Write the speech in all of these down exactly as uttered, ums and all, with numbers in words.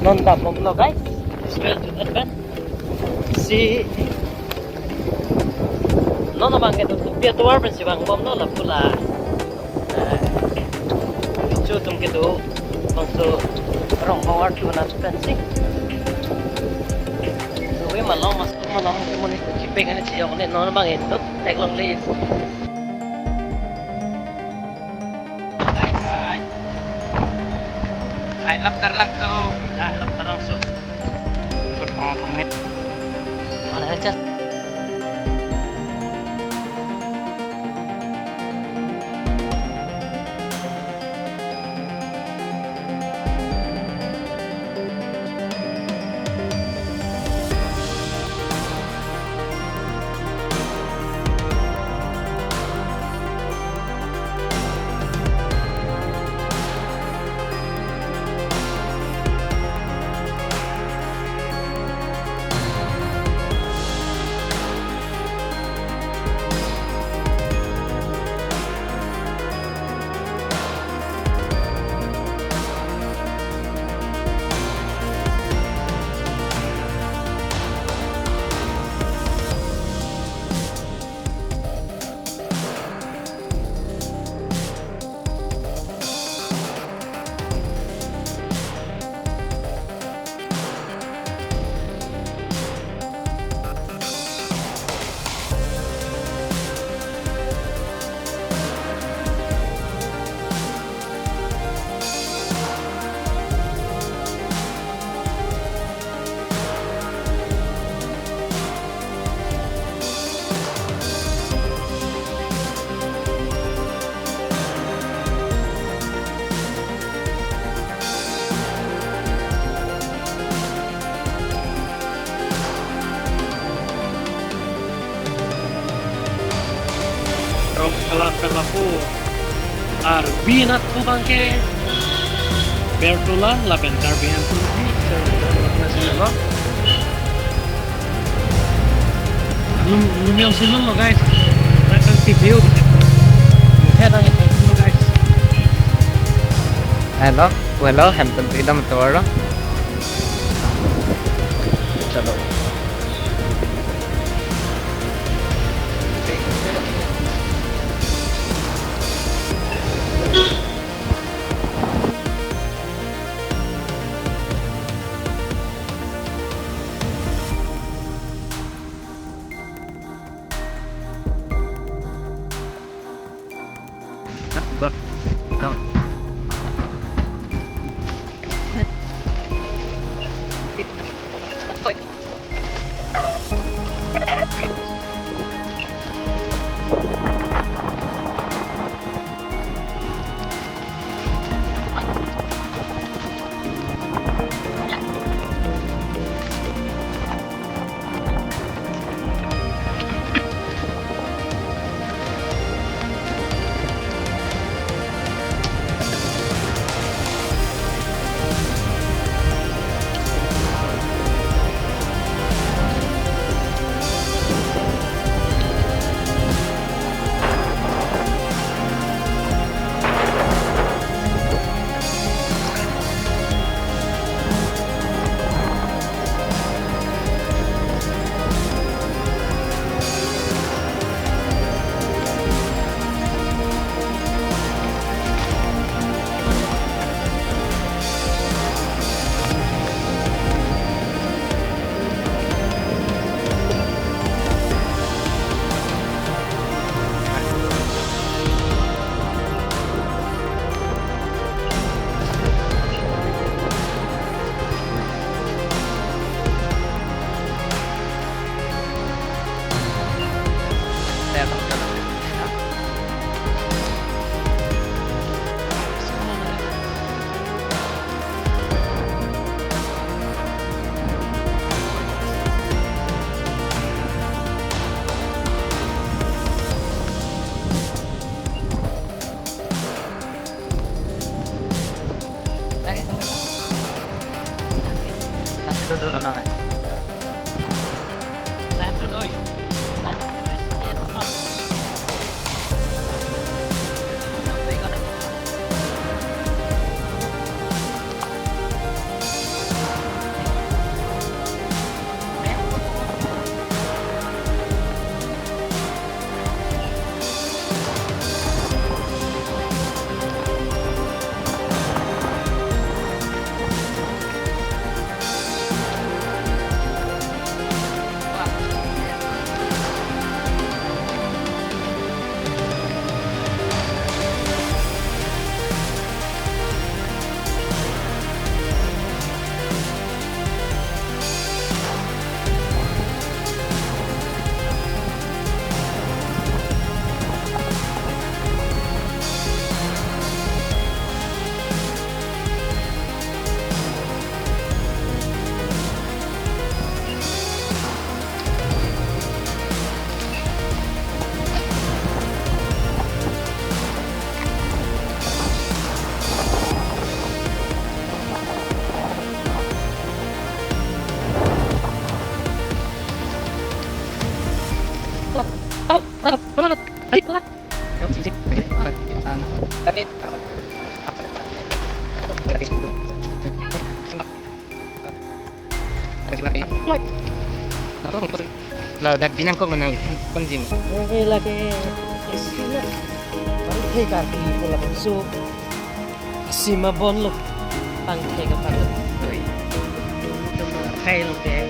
Non dambomlo guys. Israel to advance. Si non abang ke tu pia tuar pensi vangbomlo lapu la. Eh, chu atum kedo bangso rong bawar tu na pensi. Suwe malom mas malom ke muni chipek ane chiyong ne non abang itu theklongle. Hai, hai. Hai, lap tarlak to. Ya, lap tarlak so. Ikut mau pamit. Mana aja. Rong kalan pen lapu arbi nat pu bangke Bertola lapen Karbi Anglong. Lum, lumio silon lo guys. Rasa si view. Hello, hello, hem pen freedom tour. Chalo. Ladak binong kok nang panjim. Eh, lake. Baru thek kaki pula so. Sima bon lo. Pang thek ka pang lo. Oi. Tuma khai lo ke.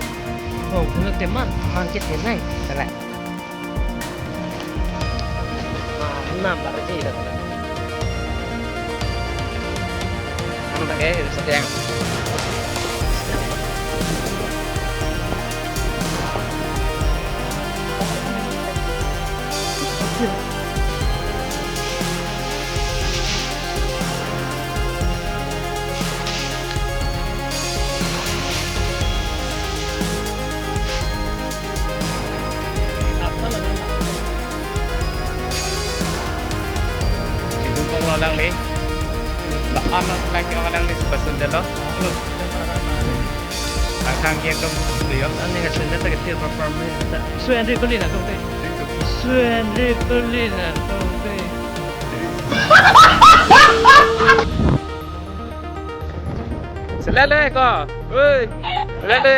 Bong lo teman, pang ke tenai. Salah. Ah, nambar ji dah. Nambar ke, sedang. Idung kong lo nangli. Ba-an lo nang kong nangli sepasun delo. Kang kang dia kong tuyo. Ani ngasunda ta ketir papam ni ta. Suen ri kuli na kong te. Suen ri kuli na kong te. Selele ko. Woi. Selele.